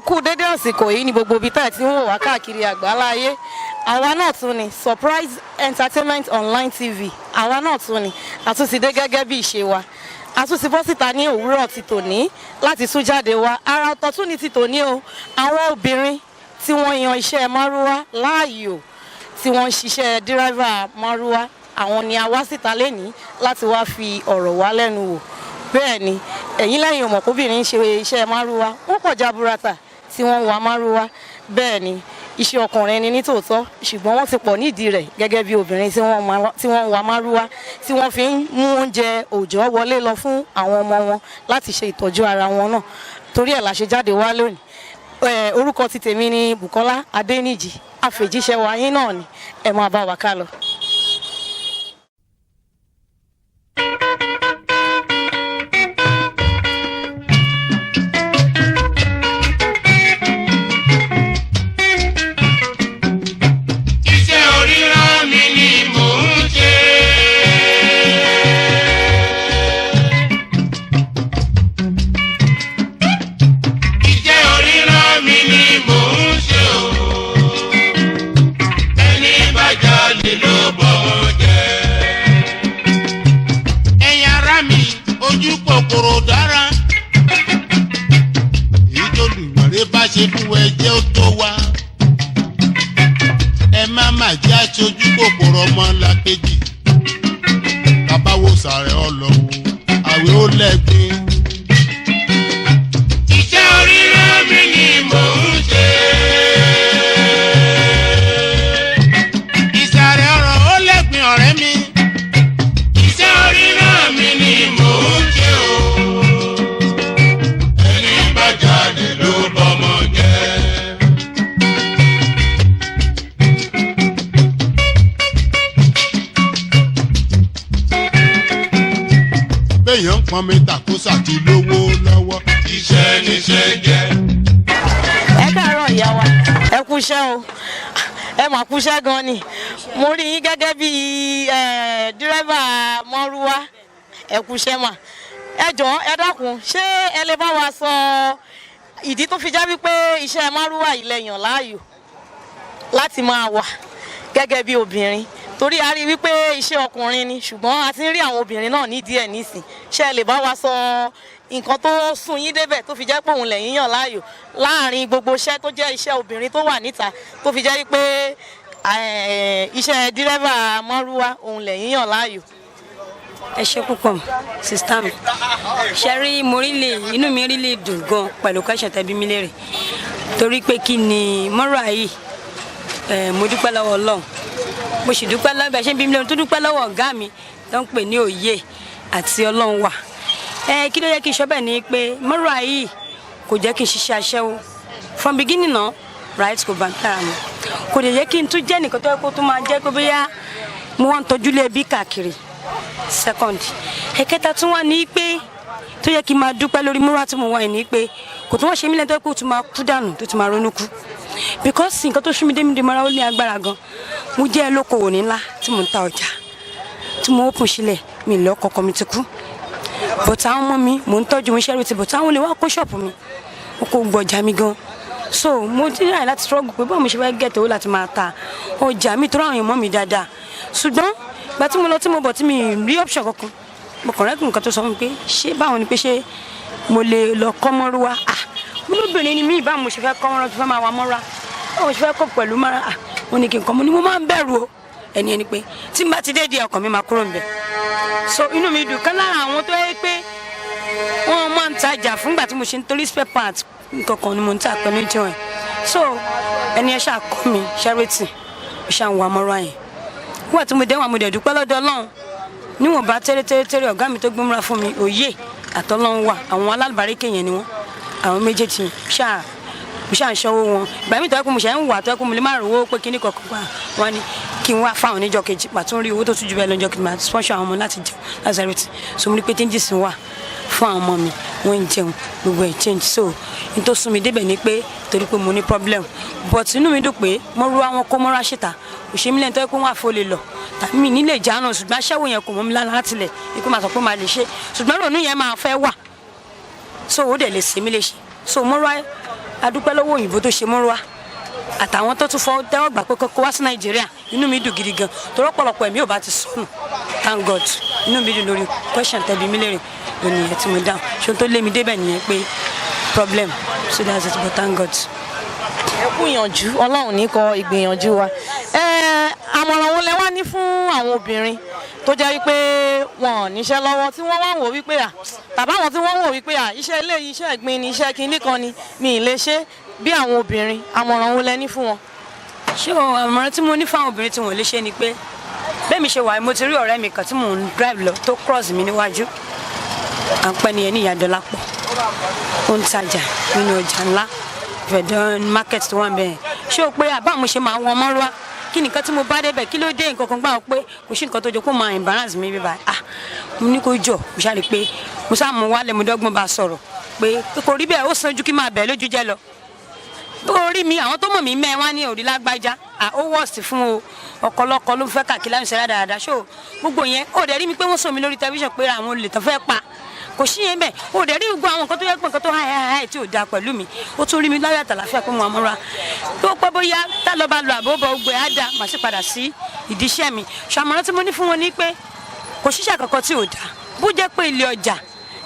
Kú dédé àsìkò yìí ní gbogbo ibi tá ẹ̀ tí ń wò wá káàkiri àgbáláyé. Àwa náà tún ni Surprise Entertainment Online TV. Àwa náà tún ni àtúntì dé gẹ́gẹ́ bí ìṣe wa. Àtúntì bọ́ síta ní òwúrọ̀ ti tòní láti tún jáde wá. Ara ọ̀tọ̀ tún ní ti tòní o. Àwọn obìnrin tí wọ́n yan iṣẹ́ márúwá láàyò, tí wọ́n ń ṣiṣẹ́ dírẹ́fà márúwá, àwọn ni a wá síta lénìí láti wá fi ọ̀rọ̀ wá lẹ́nu wò. Bẹ́ẹ̀ ni, ẹ̀yin lẹ́yìn ọmọkùnrin ń ṣe iṣẹ́ márúwá, wọ́n pọ̀ jaburata tí wọ́n ń wa márúwá. Bẹ́ẹ̀ ni, iṣẹ́ ọkùnrin ni nítòótọ́, ṣùgbọ́n wọ́n ti pọ̀ nídìí rẹ̀ gẹ́gẹ́ bí obìnrin tí wọ́n ń wa márúwá, tí wọ́n fi ń mú oúnjẹ òòjọ́ wọlé lọ fún àwọn ọmọ wọn láti ṣe ìtọ́jú ara wọn náà. Torí ẹ̀ la ṣe jáde wá lónìí. Orúkọ ti tèmi ni Bukola Adéníjì, àfèjíṣẹ́ wa yín náà ni. Ẹ máa bá wa ká lọ. Iṣẹ́ oríran mi ni mò ń ṣe. Iṣẹ́ oríran mi ni mò ń ṣe o. Ẹni bá jalè ló bọ̀ wọ́n jẹ́. Ẹ̀yin ará mi, ojú kòkòrò dára. Èyí tó lùwẹ̀rẹ̀ bá ṣe fún ẹ jẹ́ ó tó wa. Ẹ má má jẹ́ aṣojú kòkòrò ọmọ làkejì. Bàbá wo sàrẹ̀ ọlọ́wọ́ àwẹ̀ ó lẹ́gbin. Iṣẹ́ oríran mi ni mò ń ṣe. Ìsàrẹ̀ ọ̀rọ̀ ó lẹ́gbin, ọ̀rẹ́ mi. Iṣẹ́ oríran mi ni mò ń ṣe o. Ẹni bá jáde ló bọ́mọ jẹ́. Béèyàn ń pọn mi tàkósà ti lówó lọ́wọ́. Iṣẹ́ níṣẹ́ jẹ́. Ẹ káàárọ̀, ìyá wa. Ẹ kúṣẹ́ o, ẹ mà kúṣẹ́ gan ni. Mo rí yín gẹ́gẹ́ bí dírẹ́fà mọ́rúwá. Ẹ kúṣẹ́ mà. Ẹ jọ̀ọ́, ẹ dákun, ṣé ẹ lè bá wa sọ ìdí tó fi já wípé iṣẹ́ márúwá yìí lẹ yàn láàyò láti máa wà gẹ́gẹ́ bí obìnrin? Torí a rí wípé iṣẹ́ ọkùnrin ni, ṣùgbọ́n a ti ń rí àwọn obìnrin náà nídìí ẹ̀ nísìn. Ṣé ẹ lè bá wa sọ nǹkan tó sún yín débẹ̀ tó fi jẹ́ pé òun lẹ̀yin yàn láàyò láàrin gbogbo iṣẹ́ tó jẹ́ iṣẹ́ obìnrin tó wà níta, tó fi jẹ́ wípé iṣẹ́ dírẹ́fà márúwá òun lẹ̀yin yàn láàyò? Ẹ ṣe púpọ̀, sister mi. Ṣe rí, mo rí lè inú mi rí lè dùn gan pẹ̀lú question tẹ́bí mi léèrè, torí pé kí ni mọ́rọ̀ yìí, mo dúpẹ́ lọ́wọ́ Ọlọ́run, mo sì dúpẹ́ lọ́wọ́ bẹ́ẹ̀ ṣe ń bí mi lóhun tó dúpẹ́ lọ́wọ́ ọ̀gá mi tó ń pè ní òye àti Ọlọ́run wà. Kí ló yẹ kí n sọ bẹ́ẹ̀ ni pé mọ́rọ̀ yìí kò jẹ́ kí n ṣiṣẹ́ aṣẹ́wó from beginning náà, right? Kò bá mi lára mu, kò lè jẹ́ kí n tún jẹ́ nìkan tó yẹ kó tún máa jẹ́ pé bóyá mo wá ń tọ́jú lé ẹbí káàkiri. Second, ẹ̀kẹta tún wà ní pé tó yẹ kí n máa dúpẹ́ lórí múra tí mo wà ní pé kò tún wọ́n ṣe mí lẹ́nu tó yẹ kó tún máa kú dànù, tó tún máa ronú kú, because nǹkan tó sún mi dé mi dé mọ́ra, ó ní agbára gan. Mo jẹ́ olókoòwò ńlá tí mo ń ta ọjà tí mo open sílẹ̀. Mi lọ kọ̀ọ̀kan, mi ti kú, but àwọn ọmọ mi, mò ń tọ́jú wọn iṣẹ́ rẹ̀ ti, but àwọn olè wá kó ṣọ́ọ̀bù mi, mo kó gbọ̀jà mi gan. So mo ti ní àyè láti struggle pé báwo mo ṣe fẹ́ get owó láti máa ta ọjà mi, tó ráwọn èèyàn mọ́ mi dáadáa. Ṣùgbọ́n gba tí mo lọ, tí mo bọ̀, tí mi rí option kankan, mo kàn rẹ́kùn nǹkan tó sọ fún mi pé ṣé báwo ni pé ṣé mo lè lọ kọ́ mọ́rúwá? Ah, mo lóbìnrin ni mí, báwo mo ṣe fẹ́ kọ́ mọ́rúwá, tó fẹ́ máa wa mọ́ra, báwo mo ṣe fẹ́ kọ́ pẹ̀lú mọ́ra? Ah, ó ní kí n kọ́. Mo ní mo máa ń bẹ̀rù o. Ẹni pé tí n bá ti dé di ọkàn mi máa kúrò níbẹ̀. So inú mi dùn kán lára àwọn tó yẹ pé wọ́n máa ń tajà fúngbà tí mo ṣe ń torí spare part nǹkan kan ni mo ń tà pẹ̀lú ìjọ ẹ̀. So ẹni ẹ ṣáà kọ́ mi charity, mo ṣáà ń wa mọ́ra yẹn. Nígbà tí mo dé wọn, mo dẹ̀ dúpẹ́ lọ́dọ̀ Ọlọ́run níwọ̀nba tẹ́rẹ́tẹ́rẹ́. Ọ̀gá mi tó gbé múra fún mi, òye àtọ́lọ́run wà, àwọn alálùbáríkè yẹn ni wọ́n, àwọn méjèèjì ṣáà mo ṣáà ń ṣọwọ́ wọn. Ìgbà mi tó yẹ kó mo ṣe ń wà tó yẹ kó mo lè má rówó pé kíní kọ̀ọ̀kan gbà wọ́n ní kí n wá fáwọn oníjọ́ kejì, pàtó rí owó tó tún jù bẹ́ẹ̀ lọ́jọ́ kejì, máa sponsor àwọn ọmọ láti jẹun láti ṣàrètí. So mo rí pé changes wà fún àwọn ọmọ mi, wọ́n ń jẹun, gbogbo ẹ̀ change. So n tó sún mi débẹ̀ ni pé torí pé mo ní problem, but inú mi dùn pé mo ru àwọn kó mọ́ra ṣètà kò ṣe mí lẹ́nu tó yẹ kó wọ́n àfọ lè lọ tàbí mi nílé ìjà náà. Ṣùgbọ́n aṣẹ́wó yẹn kò mọ́ mi lára láti lẹ̀ ikú máa sọ pé máa lè ṣe, ṣùgbọ́n ronú yẹn máa fẹ́ wà, so ó dẹ̀ lè ṣe mí léṣe. So mo rá Adúpẹ́ lọ́wọ́ òyìnbó tó ṣe mọ́rúwá àtàwọn tó tún fọ tẹ́wọ́ gbà pé kó wá sí Nàìjíríà. Inú mi dùn gidi gan, torí ọ̀pọ̀lọpọ̀ ẹ̀mí ò bá ti sọnù. Thank God, inú mi dùn lórí question tẹ́ bi mí léèrè ònìyẹn tí mo dáhùn. Ṣé ohun tó lé mi débẹ̀ nìyẹn pé problem? So that's it, but thank God. Ẹ kú ìyànjú, Ọlọ́run ní kọ ìgbìyànjú wa. Àmọ̀ràn wo lẹ wá ní fún àwọn obìnrin tó jẹ́ wípé wọn ò níṣẹ́ lọ́wọ́, tí wọ́n wá ń wò wípé à, tàbí àwọn tí wọ́n ń wò wípé à, iṣẹ́ eléyìí, iṣẹ́ ẹ̀gbin ni, iṣẹ́ kinní kan ni, mi ì lè ṣe bí àwọn obìnrin? Àmọ̀ràn wo lẹ ní fún wọn? Ṣé o, àmọ̀ràn tí mo ní fáwọn obìnrin tí wọ́n lè ṣe ni pé bẹ́ẹ̀ mi ṣe wà, mo ti rí ọ̀rẹ́ mi kan tí mò ń drive lọ tó cross mi níwájú. À ń pẹ́ ní ẹni ìyá Dọlápọ̀, ó ń tajà nínú ọjà ńlá Verdun market tó wà ń bẹ̀. Ṣé o pé àbá mo ṣe máa wọ mọ́rúwá, kí nìkan tí mo bá débẹ̀, kí ló dé, nǹkan kan gbà ó pé kò sí nǹkan tó jọ kó máa embarrass mi bíbá. Ah, mo ní kó jọ, mo ṣáà rí i pé mo ṣáà mú wálé, mo dọ́gbọ́n bá a sọ̀rọ̀ pé kò rí bẹ́ẹ̀, ó san ju kí máa bẹ̀ lójú jẹ́ lọ orí mi. Àwọn tó mọ̀ mí mẹ́ wá ní òrí lágbájá, ó wọ̀sì fún o, ọ̀kọ̀lọ̀kọ̀ ló ń fẹ́ káàkiri láti ṣe dáadáa. Ṣó gbogbo yẹn, ó dẹ̀ rí mi pé wọ́n sọ mi lórí tẹlifíṣàn pé àwọn olè tó fẹ́ pa, kò sí yẹn bẹ́ẹ̀. Ó dẹ̀ rí gbogbo àwọn nǹkan tó yẹ pé nǹkan tó háì háì háì tí ò dáa pẹ̀lú mi. Ó tún rí mi láyọ̀ àtàlàfíà pé mo àmúra tó pẹ́, bóyá tá lọ́ bá lọ àbó bọ̀ gbé á dá, màá sì padà sí ìdí iṣẹ́ mi. Ṣàmọ̀ràn tí mo ní fún wọn ni pé kò síṣẹ́ kankan tí ò dáa. Bó jẹ́ pé ilé ọjà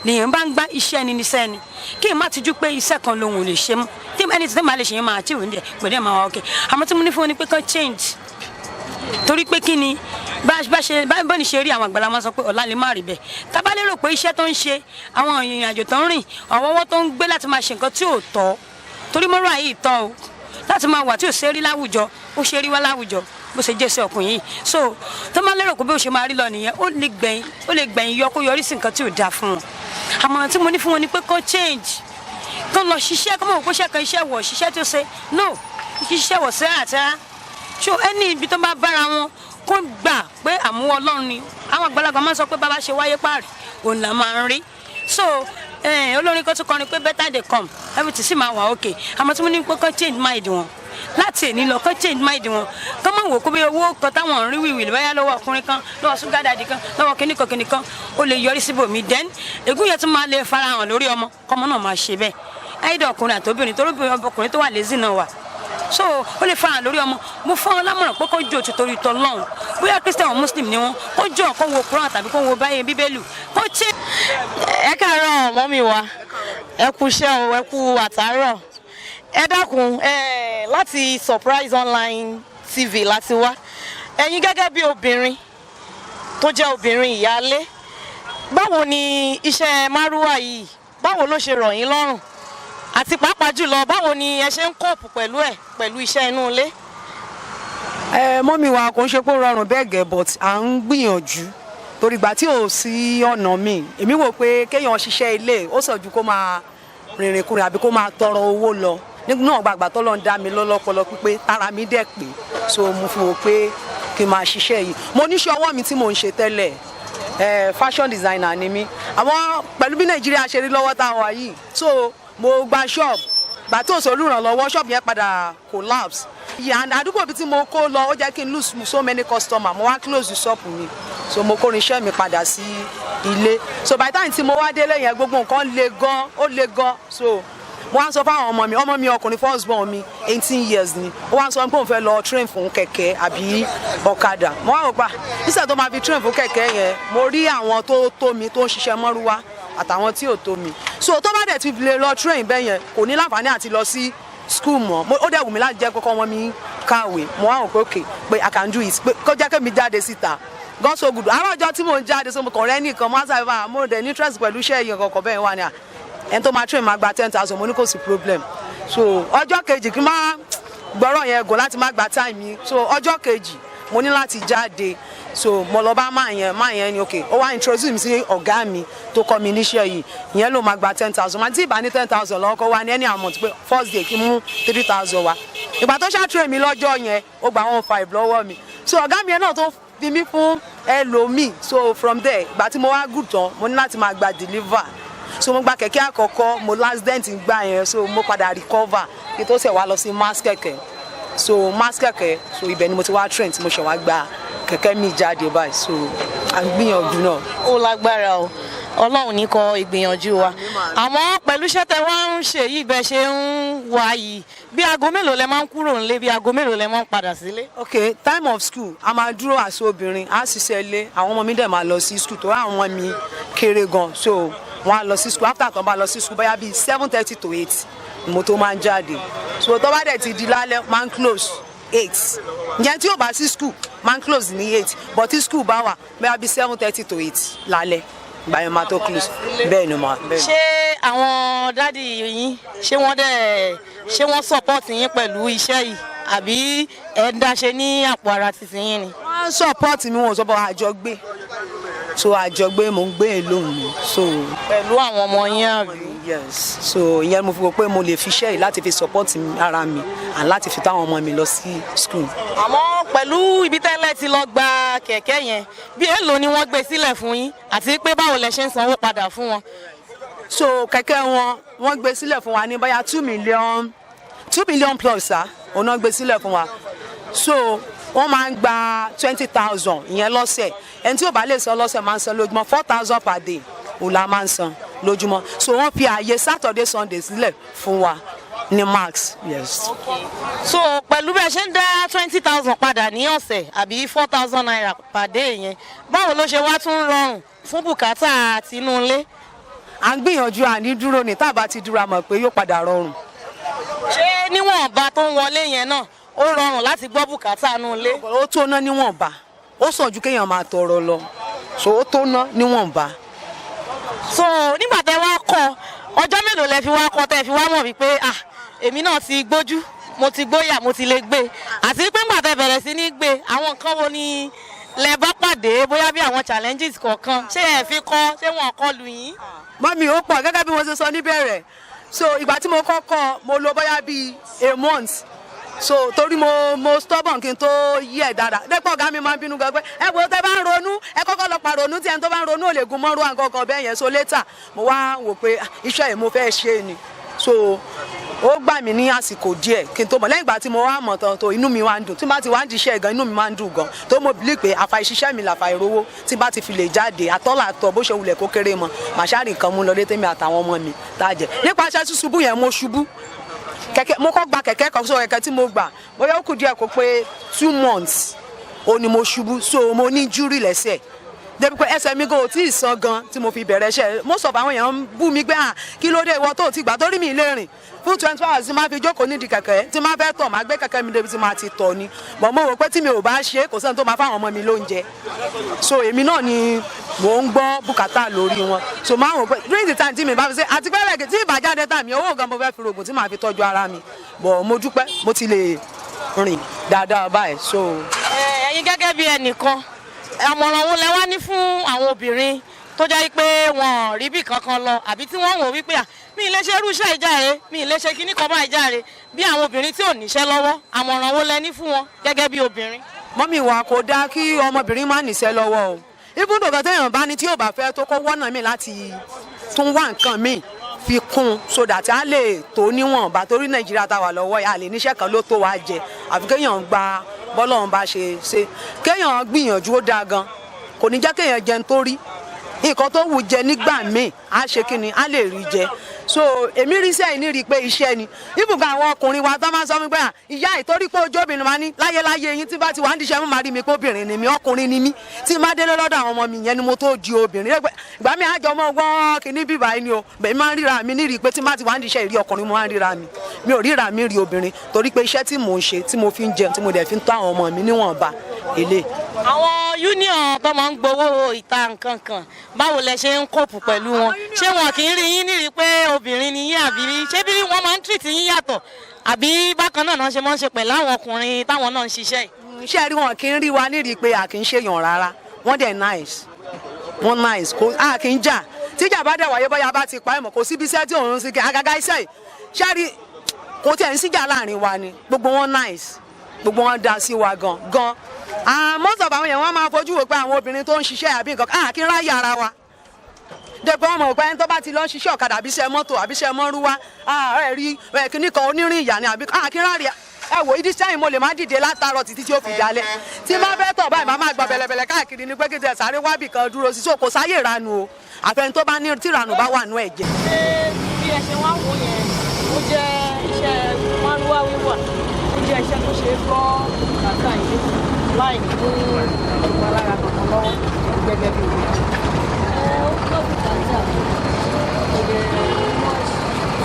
lèèyàn bá ń gbá, iṣẹ́ ni níṣẹ́ ni, kí n má tijú pé iṣẹ́ kan lòun ò lè ṣe mọ́. Tí ẹni tí màá lè ṣe yẹn máa achieve ní ẹ̀ pẹ̀lú ẹ̀ máa wà okay. Àmọ́ tí mo ní fún wọn ni pé kán change, torí pé kí ni bá ṣe bá ní ṣe rí, àwọn àgbàlá máa sọ pé ọ̀la lè má rí bẹ́ẹ̀. Tá bá lérò pé iṣẹ́ tó ń ṣe, àwọn ìrìn àjò tó ń rìn, àwọn ọwọ́ tó ń gbé láti máa ṣe nǹkan tí ò tọ́, torí mọ́rọ̀ àyè ìtọ́ o láti máa wà tí ò ṣe rí láwùjọ, ó ṣe rí wá láwùjọ bó ṣe jẹ́ sí ọkùnrin yìí. So tó máa lérò pé bí ó ṣe máa rí lọ nìyẹn, ó lè gbẹ̀yìn yọ kó yọrí sí nǹkan tí ò dáa fún wọn. Àmọ̀ràn tí mo ní fún wọn ni pé kó change, kó lọ ṣiṣẹ́, kó mọ̀ pé iṣẹ́ kan, iṣẹ́ wọ̀ ṣiṣẹ́ tó ṣe no ṣiṣẹ́ wọ̀ sí àtẹ́rá. So ẹni ibi tó bá bára wọn, kó gbà pé àmúwọ́ Ọlọ́run ni. Àwọn àgbàlagbà máa ń sọ pé bàbá ṣe wáyé páàrí òun là máa ń rí. So olórin kan tún kọrin pé better dey come, everything sì máa wà okay. Àmọ́ tí mo ní pé kó change mind wọn láti èní lọ, kó change mind wọn, kó má wò kó bí owó kan táwọn ń rí wìwì báyà lọ́wọ́ ọkùnrin kan, lọ́wọ́ sugar daddy kan, lọ́wọ́ kíníkan kíníkan, ó lè yọrí síbòmí. Then ègún yẹn tún máa lè farahàn lórí ọmọ, kọ́mọ náà máa ṣe bẹ́ẹ̀, ayédè ọkùnrin àtòbìnrin, torí ọkùnrin tó wà lazy náà wà. So ó lè farahàn lórí ọmọ. Mo fún wọn lámọ̀ràn pé kó jò títorí tọlọ́run, bóyá Christian or Muslim ni wọn, kó jọ kó wo Quran tàbí kó wo báyìí Bíbélì, kó ṣe. Ẹ káàárọ̀ mummy wa, ẹ kú iṣẹ́ o, ẹ kú àtàárọ̀. Ẹ dákun, ẹ láti Surprise Online TV láti wá. Ẹ̀yin gẹ́gẹ́ bí obìnrin tó jẹ́ obìnrin ìyáálé, báwo ni iṣẹ́ márúwá yìí, báwo ló ṣe rọ̀ yín lọ́rùn, àti pàápàá jùlọ, báwo ni ẹ ṣe ń cope pẹ̀lú ẹ̀, pẹ̀lú iṣẹ́ inú ilé? Ẹ mummy wa, kò ń ṣe pé ó rọrùn bẹ́ẹ̀ gẹ́, but à ń gbìyànjú, torí ìgbà tí ò sí ọ̀nà míì, èmi wò pé kéèyàn ṣiṣẹ́ ilé ó sàn ju kó máa rìnrìn kùnrin àbí kó máa tọrọ owó lọ. Nígbà gbàgbà tó lọ ń dá mi lọ́lọ́pọlọ pípé, tára mi dẹ̀ pé, so mo fi wò pé kí n máa ṣiṣẹ́ yìí. Mo níṣẹ́ ọwọ́ mi tí mò ń ṣe tẹ́lẹ̀, fashion designer ni mí. Àwọn pẹ̀lú bí Nàìjíríà ṣe rí lọ́wọ́ tá a wà yìí, so mo gba shop gbà tí òsè olùrànlọ́wọ́, shop yẹn padà collapse. Yeah, and àdúgbò bíi tí mo kó lọ, ó jẹ́ kí n lose so many customer. Mo wá close the shop mi, so mo kó irinṣẹ́ mi padà sí ilé. So by the time tí mo wá délé yẹn, gbogbo nǹkan le gan, ó le gan. So mo wá ń sọ fáwọn ọmọ mi, ọmọ mi ọkùnrin, first born mi, 18 years ni. Ó wá ń sọ pé òun fẹ́ lọ train fún kẹ̀kẹ́ àbí ọ̀kadà. Mo wá wò pa níṣẹ́ tó máa fi train fún kẹ̀kẹ́ yẹn, mo rí àwọn tó tó mi tó ń ṣiṣẹ́ mọ́rúwá àtàwọn tí ò tó mi. So tó bá dẹ̀ ti lè lọ train bẹ́ẹ̀ yẹn, kò ní láǹfààní àti lọ sí school mọ́. Ó dẹ̀ wù mí láti jẹ́ kọ́kọ́ wọn mi kàwé. Mo wá wò pé okay, pé I can do it, pé kó jẹ́ kémi jáde síta. God so good, àárọ̀ ọjọ́ tí mò ń jáde, so mo kàn rẹ́ nìkan, mo á sáré bá mo dẹ̀ ní interest pẹ̀lú iṣẹ́ yìí kọ̀ọ̀kan bẹ́ẹ̀ wà ní à ẹni tó máa train máa gba 10,000. Mo ní kò sí problem. So ọjọ́ kejì, kí n má gbọ́rọ̀ yẹn gùn láti má gba time mi, so ọjọ́ kejì mo ní láti jáde. So mo lọ bá máa yẹn, máa yẹn ni okay, ó wá introduce mi sí ọ̀gá mi tó kọ́ mi níṣẹ́ yìí. Ìyẹn ló máa gba 10,000. Máa tí ì bá ní 10,000 lọ́wọ́, kọ́ wá ní any amount, pé first day kí n mú 3,000 wá. Ìgbà tó ṣáà train mi lọ́jọ́ yẹn, ó gba 1,500 lọ́wọ́ mi. So ọ̀gá mi yẹn náà tó fi mí fún ẹlòmíì. So from there, ìgbà tí mo wá gùn tán, mo ní láti máa gba deliver. So mo gba kẹ̀kẹ́ àkọ́kọ́, mo l'accident gbà yẹn, so mo padà recover kí tó ṣẹ̀ wá lọ sí mass kẹ̀kẹ́. So mass kẹ̀kẹ́, so ibẹ̀ ni mo ti wá train tí mo ṣẹ̀ wá gba kẹ̀kẹ́ mi jáde báyìí. So à ń gbìyànjú náà. Ó lágbára o, Ọlọ́run ní kọ ìgbìyànjú wa. Àmọ́ Pẹ̀lú iṣẹ́ tẹ wá ń ṣe yìí, bẹ́ẹ̀ ṣe ń wá yìí, bí aago mélòó lẹ máa ń kúrò nílé, bí aago mélòó lẹ máa ń padà sílé? Ok, time of school, a máa dúró àṣọ obìnrin, a ṣiṣẹ́ ilé, àwọn ọmọ mi dẹ̀ máa lọ sí school, tó àwọn ọmọ mi kéré gan, so wọ́n á lọ sí school. After kan bá lọ sí school, bóyá bíi 7:30 to 8 mo tó máa ń jáde. So tó bá dẹ̀ ti di lálẹ́, máa ń close 8. Ǹjẹ́ tí yóò bá sí school, máa ń close ní 8, but tí school bá wà, bóyá bíi 7:30 to 8 lálẹ́, ìgbà yẹn máa tó close. Bẹ́ẹ̀ ni mà. Ṣé àwọn daddy yín, ṣé wọ́n dẹ̀ ṣé wọ́n support yín pẹ̀lú iṣẹ́ yìí, àbí ẹ̀ ń dáṣe ní àpò ara titi yín ni? Wọ́n support mi, wọn ò sọ bọ́ àjọgbé, so àjọgbé, mò ń gbé alone ni, so. Pẹ̀lú àwọn ọmọ yín, àbí? Yes, so ìyẹn mo fi wò pé mo lè fi iṣẹ́ yìí láti fi support ara mi and láti fi táwọn ọmọ mi lọ sí school. Àmọ́ pẹ̀lú ibi tẹ́lẹ̀ ti lọ gba kẹ̀kẹ́ yẹn, bí èèlò ni wọ́n gbé sílẹ̀ fún yín, àti pé báwo lẹ ṣe ń sanwó padà fún wọn? So kẹ̀kẹ́ wọn, wọ́n gbé sílẹ̀ fún wa ní bóyá 2 million, 2 million plus sa òun náà gbé sílẹ̀ fún wa. So wọ́n máa ń gba 20,000 ìyẹn lọ́sẹ̀. Ẹni tí ò bá lè san lọ́sẹ̀ máa ń san lójúmọ́, 4,000 per day òun la máa ń san lójúmọ́. So wọ́n fi ààyè Saturday, Sunday sílẹ̀ fún wa ní max, yes. So pẹ̀lú bẹ́ẹ̀ ṣe ń dá 20,000 padà ní ọ̀sẹ̀, àbí ₦4,000 per day yẹn, báwo ló ṣe wá tún rọrùn fún bùkátà tinú ilé? À ń gbìyànjú, àní dúró ní tá a bá ti dúró, a mọ̀ pé yóò padà rọrùn. Ṣé níwọ̀nba tó ń wọlé yẹn náà, ó rọrùn láti gbọ́ bùkátà inú ilé? Ó tó ná níwọ̀nba, ó sàn ju kéèyàn máa tọrọ lọ, so ó tó ná níwọ̀nba. So nígbà tẹ wá kọ́, ọjọ́ mélòó lẹ fi wá kọ́ tẹ fi wá mọ̀ wípé, ah, èmi náà ti gbójú, mo ti gbóyà, mo ti lè gbé? Àti pé ńgbà tẹ bẹ̀rẹ̀ sí ní gbé, àwọn nǹkan wo ni lẹ bá pàdé, bóyá bí àwọn challenges kọ̀ọ̀kan? Ṣé ẹ fi kọ́, ṣé wọn kọ lù yín? Mummy, ó pọ̀ gẹ́gẹ́ bí mo ṣe sọ níbẹ̀rẹ̀. So ìgbà tí mo kọ́kọ́, mo lò bóyá bíi a month, so torí mo stubborn kí n tó yí ẹ̀ dáadáa. Dẹ́pọ̀ ọ̀gá mi máa ń bínú gan pé ẹ wo, tẹ bá ń ronú, ẹ kọ́kọ́ lọ pàrònú, tí ẹni tó bá ń ronú ò lè gun mọ́rú àǹkọ́kọ́ bẹ́ẹ̀ yẹn. So later mo wá wò pé, ah, iṣẹ́ yìí mo fẹ́ ṣe ni. So ó gbà mí ní àsìkò díẹ̀ kí n tó mọ̀. Lẹ́yìn ìgbà tí mo wá mọ̀ tán, tó inú mi wá ń dùn. Tí n bá ti wá ń diṣẹ́ gan, inú mi máa ń dùn gan, tó mo believe pé àfà ìṣiṣẹ́ mi làfà ìrówó. Tí n bá ti fi lè jáde àtọ́làtọ̀, bó ṣe wulẹ̀ kó kéré mọ́, màá ṣáà rí nǹkan mú lọ létí mi àtàwọn ọmọ mi tá a jẹ. Nípa iṣẹ́ ṣùṣubú yẹn, mo ṣubú kẹ̀kẹ́, mo kọ́ gba kẹ̀kẹ́ kan. So kẹ̀kẹ́ tí mo gbà, bóyá ó kù díẹ̀ kó pé 2 months, ó ní mo ṣubú. So mo ní injury lẹ́sẹ̀, débi pé ẹsẹ̀ mi gan ò tí ì san gan tí mo fi bẹ̀rẹ̀ iṣẹ́. Most of àwọn èèyàn ń bú mi pé, à, kí ló dé ìwọ tó ti gbà, torí mi lè rìn fún 24 hours tí máa fi jókòó nídìí kẹ̀kẹ́. Tí máa fẹ́ tọ̀, máa gbé kẹ̀kẹ́ mi débi tí máa ti tọ̀ ni. But mo rò pé tí mi ò bá ṣe é, kò sẹ́ni tó máa fáwọn ọmọ mi lóúnjẹ. So èmi náà ni mò ń gbọ́ bùkátà lórí wọn. So máa wò pé during the time tí mi bá fi ṣe àti pé lẹ́gẹ̀ẹ́ tí ìbàjáde tàmí owó gan mo fẹ́ fi rògùn tí màá fi tọ́jú ara mi. But mo dúpẹ́, mo ti lè rìn dáadáa báyìí, so. Ẹ̀yin gẹ́gẹ́ bí ẹnìkan, àmọ̀ràn wo lẹ wá ní fún àwọn obìnrin tó jẹ́ pé wọn ò rí bí kankan lọ, àbí tí wọ́n wò wípé, à, mi ì lè ṣe irú iṣẹ́ ìjáre, mi ì lè ṣe kíní kan báyìí járe, bí àwọn obìnrin tí ò níṣẹ́ lọ́wọ́, àmọ̀ràn wo lẹ ní fún wọn gẹ́gẹ́ bí obìnrin? Mummy wa, kò dáa kí ọmọbìnrin má níṣẹ́ lọ́wọ́ o. Ibùdó kan téèyàn bá ní tí yóò bá fẹ́ tó, kó wọ́nà mi láti tún wá nǹkan míì fi kún, so that a lè tó níwọ̀nba, torí Nàìjíríà tá a wà lọ́wọ́ yìí, a lè níṣẹ́ kan ló tó wá jẹ. Àfi kéèyàn gba bọ́lọ́run bá ṣe ṣe, kéèyàn gbìyànjú, ó dáa gan. Kò ní jẹ́ kéèyàn jẹun tó rí nǹkan tó wù jẹ nígbà míì, á ṣe kí ni, á lè rí jẹ. So èmi rí sẹ́yìn ní rí i pé iṣẹ́ ni. Ibùkún àwọn ọkùnrin wa tó máa ń sọ fún mi pé, à, ìyá ìtorí pé ojú obìnrin máa ní láyéláyé yín, tí bá ti wà ń diṣẹ́ mú, máa rí mi pé obìnrin ni mi, ọkùnrin ni mí. Tí má délé lọ́dọ̀ àwọn ọmọ mi yẹn ni mo tó di obìnrin. Ìgbà mi àjọ ọmọ wọ́n kìíní bíbá ẹni o, bẹ́ẹ̀ máa ń ríra mi ní rí i pé tí má ti wà ń diṣẹ́ ìrí ọkùnrin, mo máa ń ríra mi, mi ò ríra mi rí obìnrin, torí pé iṣẹ́ tí mò ń ṣe, tí mo fi ń jẹun, tí mo dẹ̀ fi ń tọ́ àwọn ọmọ mi níwọ̀nba èlé. Àwọn union tó máa ń gbowó ìta nǹkan kan, báwo lẹ ṣe ń cope pẹ̀lú wọn? Ṣé wọn kì í rí yín nírí pé obìnrin ni yín, àbí ṣé bí wọ́n máa ń treat yín yàtọ̀, àbí bákan náà náà ṣe máa ń ṣe pẹ̀lú àwọn ọkùnrin táwọn náà ń ṣiṣẹ́ yìí? Iṣẹ́ rí, wọn kì í rí wa nírí pé a kì í ṣèyàn rárá. Wọ́n dẹ̀ nice, wọ́n nice, kò a kì í jà. Tíjà bá dẹ̀ wáyé, bóyá bá ti pa ẹ̀ mọ̀, kò síbi iṣẹ́ tí òun ń sí kí àgàgà iṣẹ́ yìí. Ṣé rí, kò tiẹ̀ ń síjà láàrin wa ni. Gbogbo wọn nice, gbogbo wọn dá sí wa gan gan. Most of àwọn èèyàn, wọn máa fojú wò pé àwọn obìnrin tó ń ṣiṣẹ́ àbí nǹkan, a kì í ráyè ara wa dẹ́pẹ́. Wọn mọ̀ pé ẹni tó bá ti lọ ń ṣiṣẹ́ ọ̀kadà, àbí iṣẹ́ mọ́tò, àbí iṣẹ́ mọ́rúwá, ẹ rí kíní kan, onírìn ìyá ni, àbí a kì í ráyè. Ẹ wò, ìdí sẹ́yìn mo lè má dìde látàárọ̀ títí tí ó fi dalẹ̀. Tí má fẹ́ tọ̀ báyìí, má má gba bẹ̀lẹ̀bẹ̀lẹ̀ káàkiri ní pé kí n tẹ̀ sáré wábì kan dúró sí. So kò sáyè ìranu o, àfẹn tó bá ní tí ìranu bá wà nú ẹ̀jẹ̀. Bí ẹ ṣe wá wò yẹn, ó jẹ́ iṣẹ́ márúwá wíwà, ó jẹ́ iṣẹ́ tó ṣe é gbọ́ bùkátà ilé láì ní ìpalára kankan lọ́wọ́ gẹ́gẹ́ bí obìnrin. Ẹ ó gbọ́ bùkátà, kò lè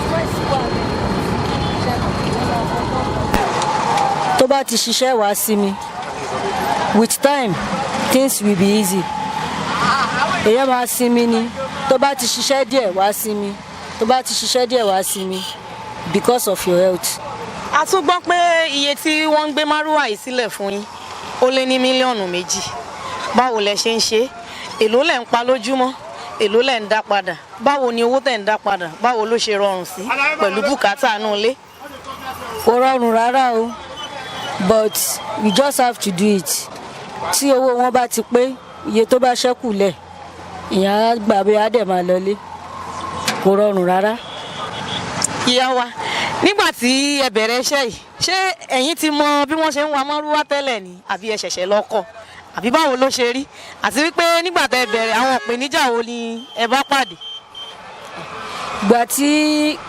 stress wà ní iṣẹ́ kan lọ́wọ́ ọkọ̀. Tó bá ti ṣiṣẹ́, wàá sinmi. With time, things will be easy. Èèyàn máa sinmi ni. Tó bá ti ṣiṣẹ́ díẹ̀, wàá sinmi. Tó bá ti ṣiṣẹ́ díẹ̀, wàá sinmi because of your health. A tún gbọ́ pé iye tí wọ́n ń gbé márúwá yìí sílẹ̀ fún yín, ó lé ní mílíọ̀nù 2. Báwo lẹ ṣe ń ṣe é? Èló lẹ̀ ń pa lójúmọ́? Èló lẹ̀ ń dá padà? Báwo ni owó tẹ̀ ń dá padà, báwo ló ṣe rọrùn sí pẹ̀lú bùkátà inú ilé? Kò rọrùn rárá o, but we just have to do it. Tí owó wọn bá ti pé, iye tó bá ṣẹ́kù lẹ̀, ìyẹn á gbà bí á dẹ̀ máa lọlé. Kò rọrùn rárá. Ìyá wa, nígbà tí ẹ bẹ̀rẹ̀ iṣẹ́ yìí, ṣé ẹ̀yin ti mọ bí wọ́n ṣe ń wa márúwá tẹ́lẹ̀ ni, àbí ẹ ṣẹ̀ṣẹ̀ lọ kọ́, àbí báwo ló ṣe rí? Àti wípé nígbà tẹ́ ẹ bẹ̀rẹ̀, àwọn ìpèníjà wo ni ẹ bá pàdé? Ìgbà tí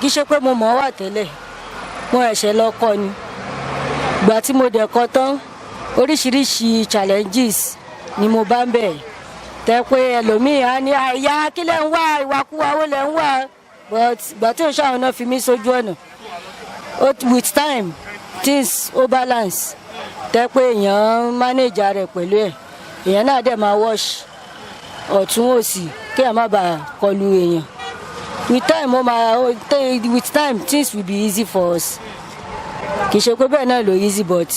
kì í ṣe pé mo mọ̀ ọ́ wà tẹ́lẹ̀, mo ẹ̀ṣẹ̀ lọ kọ́ ni. Ìgbà tí mo dẹ̀ kọ́ tán, oríṣiríṣi challenges ni mo bá ń bẹ̀, tẹ́ pé ẹlòmíì á ní, "Àyà kí lẹ̀ ń wá? Ìwàkuwà wo lẹ̀ ń wá?" But ìgbà tí òun ṣàwọn náà fi mí sójú ọ̀nà, with time, things ó balance, tẹ́ pé èèyàn manage rẹ̀ pẹ̀lú ẹ̀. Èèyàn náà dẹ̀ máa wash ọ̀tún òsì kéèyàn má bàa kọlu èèyàn. With time, ó máa with time, things will be easy for us. Kì í ṣe pé bẹ́ẹ̀ náà ló easy, but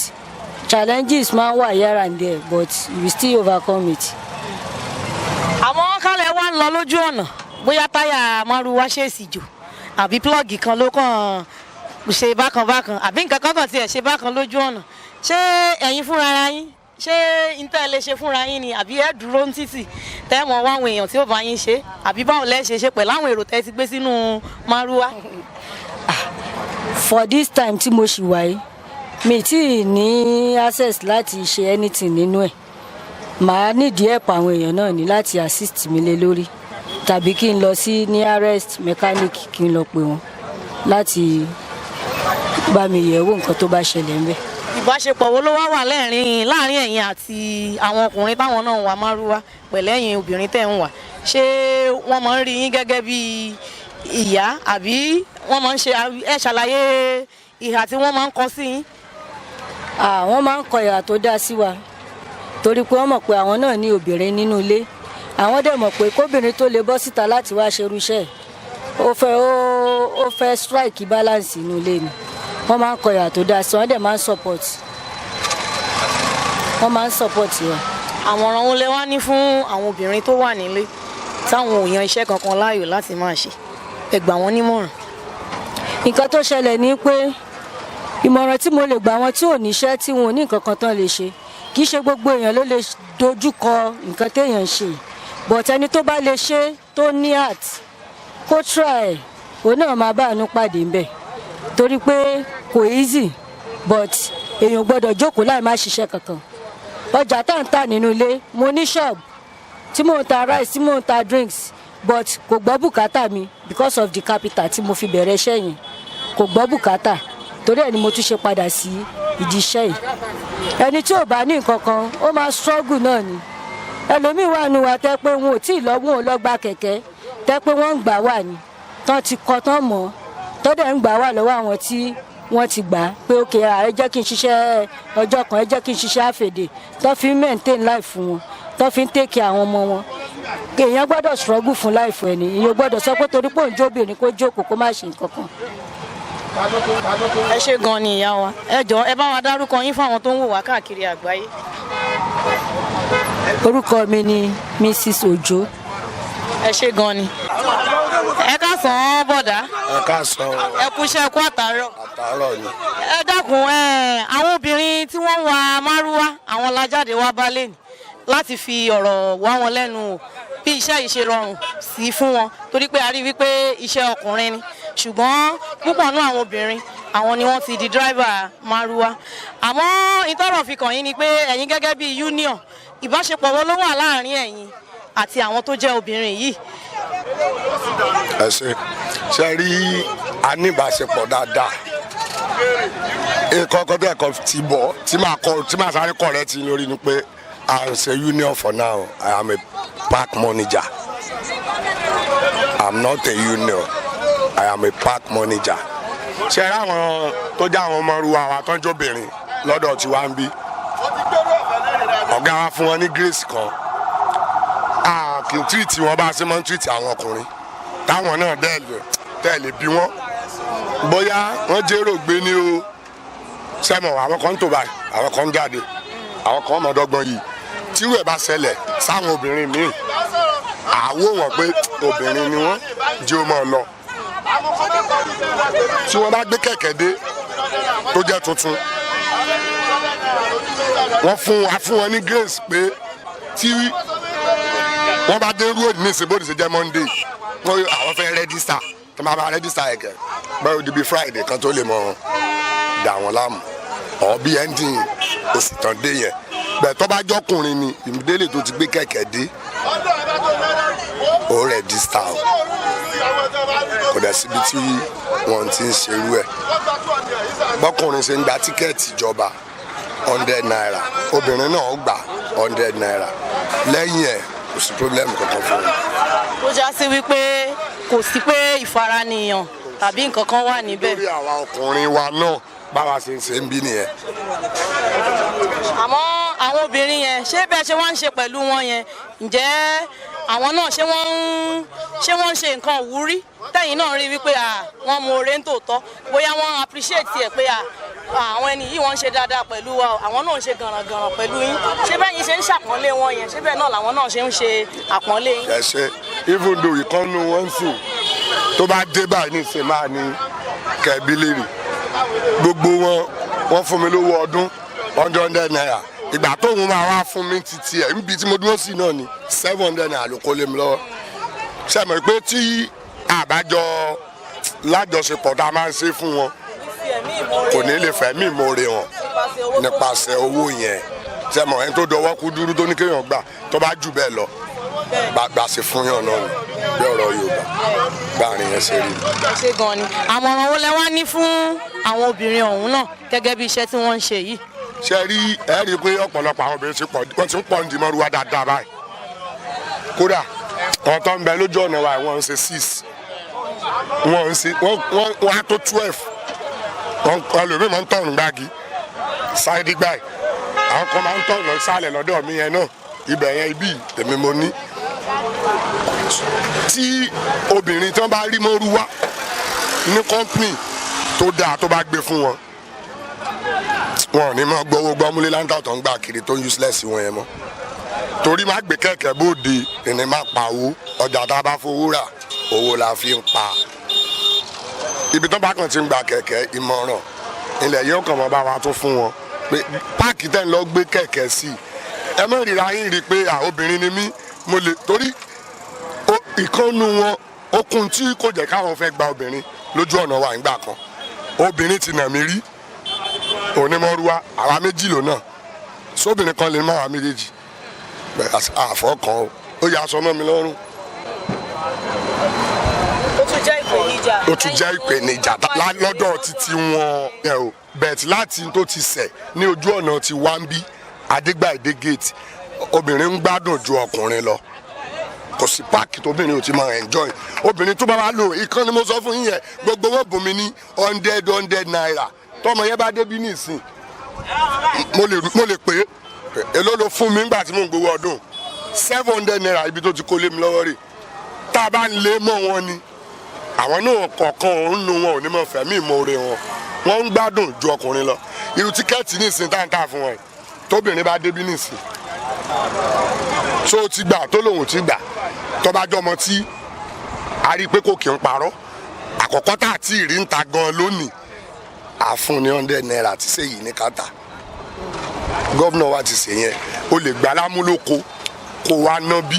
challenges máa ń wà here and there, but we still overcome it. Àmọ́ kálẹ̀ wá ń lọ lójú ọ̀nà, bóyá táyà márúwá ṣèèṣì jò, àbí plug kan ló kàn ṣe bákan bákan, àbí nǹkan kan kàn tiẹ̀ ṣe bákan lójú ọ̀nà, ṣé ẹ̀yin fúnra ara yín, ṣé n tẹ́ ẹ lè ṣe fúnra yín ni, àbí ẹ dúró ń títì tẹ́ mọ̀ wá àwọn èèyàn tí ó bá yín ṣe, àbí báwo lẹ́ ṣe ṣe pẹ̀lú àwọn èrò tẹ́ ti gbé sínú márúwá? For this time tí mo ṣì wà yìí, mi tí ì ní access láti ṣe anything nínú ẹ̀. Màá nídìí help àwọn èèyàn náà ní láti assist mi lé lórí, tàbí kí n lọ sí nearest mechanic, kí n lọ pè wọ́n láti bá mi yẹ̀ wò nǹkan tó bá ṣẹlẹ̀ ńbẹ̀. Ìbáṣepọ̀ wo ló wá wà láàrin ẹ̀yin àti àwọn ọkùnrin táwọn náà ń wa márúwá pẹ̀lú ẹ̀yin obìnrin tẹ̀ ń wà? Ṣé wọ́n máa ń rí yín gẹ́gẹ́ bí ìyá, àbí wọ́n máa ń ṣe? Ẹ ṣàlàyé ìhà tí wọ́n máa ń kọ sí yín. Àwọn máa ń kọ ìhà tó dáa sí wa, torí pé wọ́n mọ̀ pé àwọn náà ní obìnrin nínú ilé. Àwọn dẹ̀ mọ̀ pé kóbìnrin tó lè bọ́ síta láti wá ṣerú iṣẹ́ ẹ̀, ó fẹ́ strike balance inú ilé ni. Wọ́n máa ń kọ ìhà tó dáa sí, wọ́n dẹ̀ máa ń support, wọ́n máa ń support wa. Àmọ̀ràn wo lẹ wá ní fún àwọn obìnrin tó wà nílé táwọn ò yan iṣẹ́ kankan láàyò láti máa ṣe? Ẹ gbà wọ́n nímọ̀ràn. Nǹkan tó ṣẹlẹ̀ ni pé ìmọ̀ràn tí mo lè gbà wọn tí ò níṣẹ́, tí wọn ò ní nǹkan kan tán lè ṣe, kì í ṣe gbogbo èèyàn ló lè dojúkọ nǹkan téèyàn ń ṣe, but ẹni tó bá lè ṣe, tó ní heart, kó try. Òun náà máa bá àánú pàdé ńbẹ̀, torí pé kò easy, but èèyàn gbọ́dọ̀ jókòó láì má ṣiṣẹ́ kankan. Ọjà tá ń tà nínú ilé, mo ní shop tí mò ń ta rice, tí mò ń ta drinks, but kò gbọ́ bùkátà mi because of the capital tí mo fi bẹ̀rẹ̀ iṣẹ́ yẹn. Kò gbọ́ bùkátà, torí ẹ̀ ni mo tún ṣe padà sí ìdí iṣẹ́ yìí. Ẹni tí ò bá ní nǹkan kan, ó máa struggle náà ni. Ẹlòmíín wà nù wá tẹ́ pé wọn ò tí ì lọ, wọn ò lọ gba kẹ̀kẹ́, tẹ́ pé wọ́n ń gbà wà ní tán ti kọ́ tán mọ́, tọ́dẹ̀ ń gbà wà lọ́wọ́ àwọn tí wọ́n ti gbà pé, "OK, ẹ jẹ́ kí n ṣiṣẹ́ ọjọ́ kan, ẹ jẹ́ kí n ṣiṣẹ́ àfèdè," tó fi ń maintain life fún wọn, tó fi ń take care àwọn ọmọ wọn. Èèyàn gbọ́dọ̀ struggle fún life ẹni. Èèyàn gbọ́dọ̀ sọ pé torí pé òun jóbìnrin, kó jókòó, kó má ṣe nǹkan kan. Ẹ ṣe gan ni, ìyá wa. Ẹ jọ, ẹ bá wa dárúkọ yín fún àwọn tó ń wò wá káàkiri àgbáyé. Orúkọ mi ni Mrs Ojo. Ẹ ṣe gan ni. Ẹ káàsán, bọ̀dá. Ẹ káàsán. Ẹ kú iṣẹ́, kú àtàárọ̀. Àtàárọ̀ ni. Ẹ dákun, ẹ àwọn obìnrin tí wọ́n ń wa márúwá, àwọn la jáde wá bá lẹ́nu láti fi ọ̀rọ̀ wá wọn lẹ́nu wò bí iṣẹ́ yìí ṣe rọrùn sí fún wọn, torí pé a rí wípé iṣẹ́ ọkùnrin ni, ṣùgbọ́n púpọ̀ nú àwọn obìnrin, àwọn ni wọ́n ti di driver márúwá. Àmọ́ ìtọ́rọ̀ fi kàn yín ni pé ẹ̀yin gẹ́gẹ́ bí union, ìbáṣepọ̀ wo ló wà láàrin ẹ̀yin àti àwọn tó jẹ́ obìnrin yìí? Ẹ ṣe ṣe rí, a ní ìbáṣepọ̀ dáadáa. Nǹkan kan tó ẹ̀kọ́ ti bọ̀ tí màá kọ, tí màá sáré kọ̀ rẹ ti lórí ni pé I am a union for now. I am a park manager. I am not a union, I am a park manager. Ṣe rí àwọn tó jẹ́ àwọn ọmọ wa tó ń jóbìnrin lọ́dọ̀ tí wàá ń bí, ọ̀gá wa fún wọn ní grace kan. A kì í treat wọn bá a ṣe máa ń treat àwọn ọkùnrin, táwọn náà dẹ́ẹ̀lì tẹ́ẹ̀lì bí wọ́n bóyá wọ́n jérò gbé ní o sẹ́mọ̀. Àwọn kan ń tò báyìí, àwọn kan ń jáde, àwọn kan ọmọdọ́gbọ́n yìí. Tírú ẹ̀ bá ṣẹlẹ̀ sáwọn obìnrin míì, àwọ̀ wọn pé obìnrin ni wọ́n jẹ́ ó máa lọ. Tí wọ́n bá gbé kẹ̀kẹ́ dé tó jẹ́ tuntun, wọ́n fún wa fún wọn ní grace pé tí wọ́n bá dé road ní ìsìn, bóde ṣe jẹ́ Monday, wọ́n àwọn fẹ́ register, tó máa bá register ẹ̀kẹ́ báyọ̀ di bí Friday kan tó lè mọ dà wọ́n láàmú ọ̀ bí ending oṣù tán dé yẹn. Bẹ́ẹ̀ tó bá jọkùnrin ni, ìmúdélé tó ti gbé kẹ̀kẹ́ dé, ó register o, kò dẹ̀ síbi tí wọ́n ti ń ṣerú ẹ̀. Bọ́kùnrin ṣe ń gba ticket ìjọba ₦100, obìnrin náà gbà ₦100. Lẹ́yìn ẹ̀, kò sí problem kankan fún wọn. Ó já sí wípé kò sí pé ìfaranìyàn tàbí nǹkan kan wà níbẹ̀. Lórí àwa ọkùnrin wa náà, báwa ṣe ń ṣe ń bí nìyẹn. Àmọ́ àwọn obìnrin yẹn, ṣé bẹ́ẹ̀ ṣe wọ́n ń ṣe pẹ̀lú wọn yẹn, ǹjẹ́ àwọn náà ṣé wọ́n ń ṣe nǹkan ìwúrí tẹ̀yìn náà rí wípé wọ́n mú oore ń tòótọ́, bóyá wọ́n appreciate ẹ̀ pé àwọn ẹni yìí wọ́n ń ṣe dáadáa pẹ̀lú wa o, àwọn náà ń ṣe gànràngànràn pẹ̀lú yín? Ṣé bẹ́ẹ̀ yín ṣe ń ṣàpọ́nlé wọn yẹn, ṣé bẹ́ẹ̀ náà làwọn náà ṣe ń ṣe àpọ́nlé yín? Ẹ ṣe. Even though ìkànnù wọn sìn, tó bá dé báyìí nísìnyí, máa ní kẹbí lérè gbogbo wọn. Wọ́n fún mi lówó ọdún ₦100. Ìgbà tóun máa wá fún mi títí ẹ̀ níbi tí mo dúró sí náà ni ₦700 ló kó lé mi lọ́wọ́. Ṣe mọ̀ pé tí àbájọ lájọṣepọ̀ tá a máa ń ṣe fún wọn, kò ní lè fẹ́ mí ìmoore hàn nípasẹ̀ owó yẹn. Ṣe mọ̀, ẹni tó dọwọ́ kú dúró tó ní kéèyàn gbà, tó bá jù bẹ́ẹ̀ lọ, gbà ṣe fún yàn náà ni. Bí ọ̀rọ̀ Yorùbá báàrin yẹn ṣe rí. Ṣe gan ni. Àmọ̀ràn wo lẹ wá ní fún àwọn obìnrin ọ̀hún náà gẹ́gẹ́ bí iṣẹ́ tí wọ́n ń ṣe yìí? Ṣe rí, ẹ rí i pé ọ̀pọ̀lọpọ̀ àwọn obìnrin ti pọ̀, wọ́n ti ń pọ̀ ní mọ́rúwá dáadáa báyìí. Kódà àwọn tó ń bẹ lójú ọ̀nà wa, wọ́n ń ṣe six, wọ́n ń ṣe wọ́n á tó 12. Wọ́n ẹlòmíì máa ń tọ̀nù gbági sáìdì gbáì, àwọn kan máa ń tọ̀nù sálẹ̀ lọ́dọ̀ mi yẹn náà, ibẹ̀ yẹn ibi èmi mo ní. Tí obìnrin tí wọ́n bá rí mọ́rúwá ní company tó dáa, tó bá gbé fún wọn, wọn ò ní máa gbowó gbọ́múlé láńtà tó ń gbà kiri tó ń useless wọn yẹn mọ́. Torí má gbé kẹ̀kẹ́ bóde ìní má pa owó. Ọjà tá a bá fowó rà, owó la fi ń pa. Ibi tó bá kàn ti ń gba kẹ̀kẹ́, ìmọ̀ràn ilẹ̀ yóò kàn mọ́ bá wa tó fún wọn pé park tẹ́ ń lọ gbé kẹ̀kẹ́ sí, ẹ má ríra yín rí i pé à obìnrin ni mí, mo lè torí ìkànnù wọn okun tí kò jẹ́ káwọn fẹ́ gba obìnrin lójú ọ̀nà wa. Ìgbà kan, obìnrin ti nà mí rí onímọ̀rúwa. Àwa méjì ló náà sóbìnrin kan lè má àwa méjèèjì àfọkàn o, ó yà aṣọ mọ́ mi lọ́rùn. Ó tún jẹ́ ìpèníjà. Ó tún jẹ́ ìpèníjà lọ́dọ̀ títí wọn ẹ o bẹ̀t láti tó ti sẹ̀ ní ojú ọ̀nà ti wá ń bí Adégbàdé gate, obìnrin ń gbádùn ju ọkùnrin lọ. Kò sí park tóbìnrin ò ti máa enjoy. Obìnrin tó bá wá lò ìkan ni mo sọ fún yín yẹn, gbogbo wọn bùn mí ní ₦100 ₦100. Tọmọ yẹn bá débí nísìn, mo lè pè é, èló ló fún mi nígbà tí mò ń gbowó ọdún? ₦700. Ibi tó ti kó lé mi lọ́wọ́ rè. Tá a bá ń lé mọ́ wọn ni àwọn náà kọ̀ọ̀kan òun nu wọn ò ní mọ̀ fẹ̀mí ìmoore wọn. Wọ́n ń gbádùn ju ọkùnrin lọ. Irú ticket nísìn tá à ń tà fún wọn yìí, tóbìnrin bá débí nísìn tó ti gbà, tó lòun ti gbà, tó bá jọmọ tí a rí i pé kò kí ń parọ́, àkọ́kọ́ tá a ti rí ń ta gan lónìí, àfún ní ₦100 tí sèyí ní kàtà. Governor wa ti ṣe yẹn. O lè gbà lámúlòkó kó wa ná bí,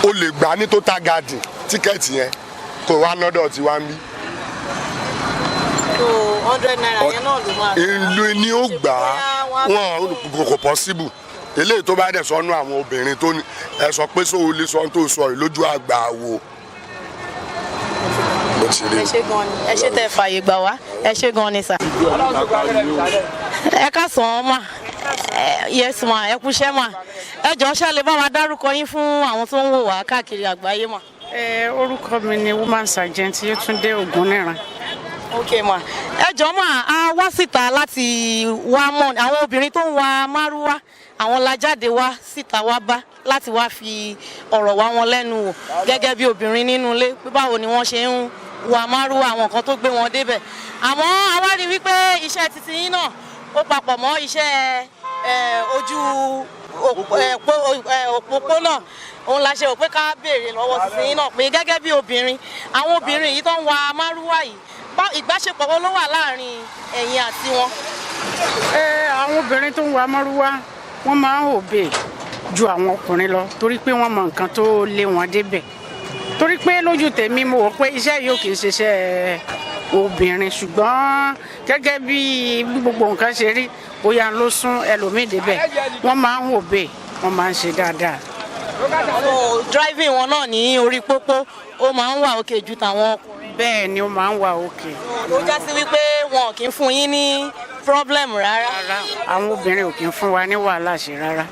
o lè gbà ní Total Garden ticket yẹn, kó wa nọ́dọ̀ tí wá ń bí. So ₦100 yẹn náà ló máa. Ìlú ni ó gbà á, wọn kò possible. Eléyìí tó bá dẹ̀ sọnù àwọn obìnrin tó ní, ẹ sọ pé sóò lè sọ ohun tó sọ yìí lójú àgbà wo bó ti rí. Ẹ ṣé gan ni, ẹ ṣé tẹ́ fààyè gbà wá, ẹ ṣé gan ni sà. Ẹ káàsán mà. Yes ma, ẹ kúṣẹ́ mà. Ẹ jọ̀ọ́, ṣé lè bá wa dárúkọ yín fún àwọn tó ń wò wá káàkiri àgbáyé mà? Orúkọ mi ni Woman Sergeant Yétúndé Ògúnníran. Ok ma, ẹ jọ̀ọ́ mà, a wá síta láti wá mọ̀ àwọn obìnrin tó ń wa márúwá, àwọn la jáde wá síta wá bá láti wá fi ọ̀rọ̀ wá wọn lẹ́nu wò gẹ́gẹ́ bí obìnrin nínú ilé, pé báwo ni wọ́n ṣe ń wa márúwá, àwọn nǹkan tó gbé wọn débẹ̀. Àmọ́ a wá rí wípé iṣẹ́ titi yín náà ó papọ̀ mọ́ iṣẹ́ ojú òpópónà. Òun la ṣe rò pé ká béèrè lọ́wọ́ titi yín náà pé gẹ́gẹ́ bí obìnrin, àwọn obìnrin yìí tó ń wa márúwá yìí, ìbáṣepọ̀ wo ló wà láàrin ẹ̀yin àti wọn? Àwọn obìnrin tó ń wa márúwá, wọ́n máa ń obey ju àwọn ọkùnrin lọ, torí pé wọ́n mọ nǹkan tó lé wọn débẹ̀. Torí pé lójú tèmi, mo wò pé iṣẹ́ yìí ò kì í ṣiṣẹ́ obìnrin, ṣùgbọ́n gẹ́gẹ́ bí gbogbo nǹkan ṣe rí, bóyá ló sún ẹlòmíì débẹ̀. Wọ́n máa ń obey, wọ́n máa ń ṣe dáadáa. So driving wọn náà ní orí pópó, ó máa ń wà òkè ju tàwọn ọkùnrin? Bẹ́ẹ̀ ni, ó máa ń wà òkè. Ó já sí wípé wọn kì í fún yín ní problem rárá? Rárá, àwọn obìnrin ò kì í fún wa ní wàhálà ṣe rárá.